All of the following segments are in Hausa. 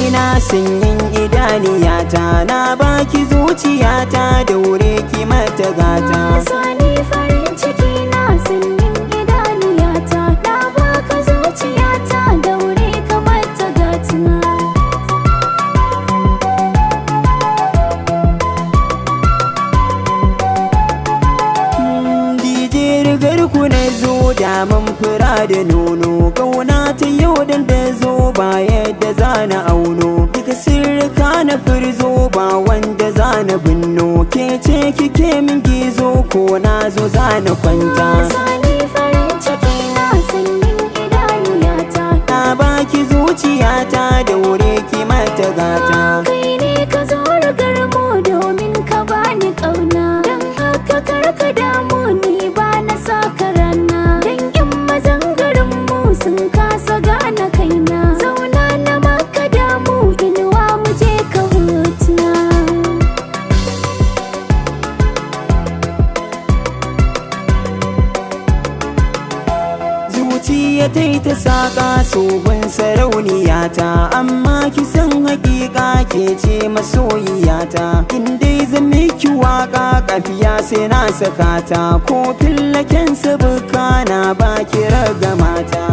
ciki na sanyin idaniyata, na baki zuciyata daure ki mata gata. Sani farin ciki na sanyin idaniyata, na baka zuciyata daure ka mata gata. DJ rigar ku na zo daman fura da nono, kauna ta yau dan da zo ba yadda za na auno, duka sirrika na firzo ba wanda za na binno, ke ce kike min gizo ko na zo za na kwanta. Sani farin ciki na sanyin idaniyata, Na baki zuciyata daure ki mata gata. Kai ne ka zo rigar mu domin ka bani ƙauna, don haka kar ka damu ni ba na saka rana. Dangin mazan garin mu sun kasa gane kaina, zauna na maka damu inuwa mu je ka huta. Zuciya ta yi ta saƙa tsohon sarauniyata, amma ki san hakika ke ce masoyiyata. In dai zan miki waƙa kafiya sai na saka ta, ko fillaken sabuka na baki ragamata.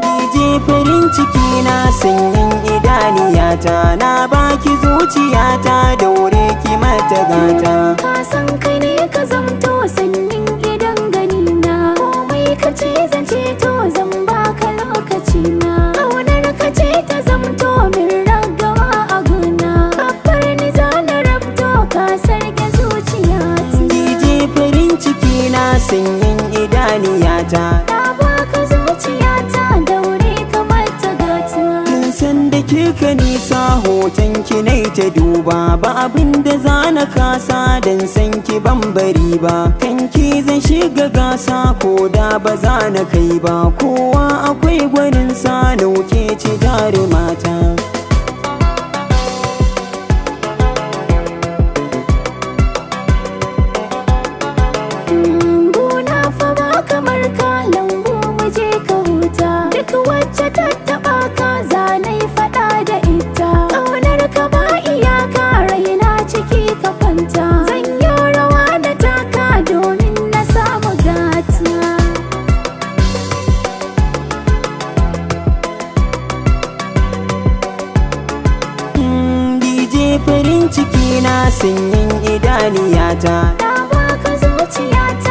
DJ farin ciki na sanyin idaniyata, na baki zuciyata daure ki mata gata. Ka san kai ne ka zamto sanyin idan gani na, komai ka ce zan ce to zan baka lokaci na. Kaunar ka ce ta zamto min ragawa a gona, babbar ni zana rabto ka sarke zuciyata. DJ farin ciki na sanyin idaniyata, Na baka zuciyata daure ka mata gata. Kin san da kika nisa hoton ki nai ta duba, ba abin da za na kasa dan san ki ban bari ba, kanki zan shiga gasa ko da ba za na kai ba, kowa akwai gwanin sa nauke ci jarumata. Gona fa ba kamar ka lambu mu je ka huta, duk wacce ta taba ka zanai fada da ita. Ƙaunar ka ba iyaka raina ciki ka kwanta, zan yi rawa da taka domin na samu gata. DJ farin ciki na sanyin idaniyata, Na baka zuciyata.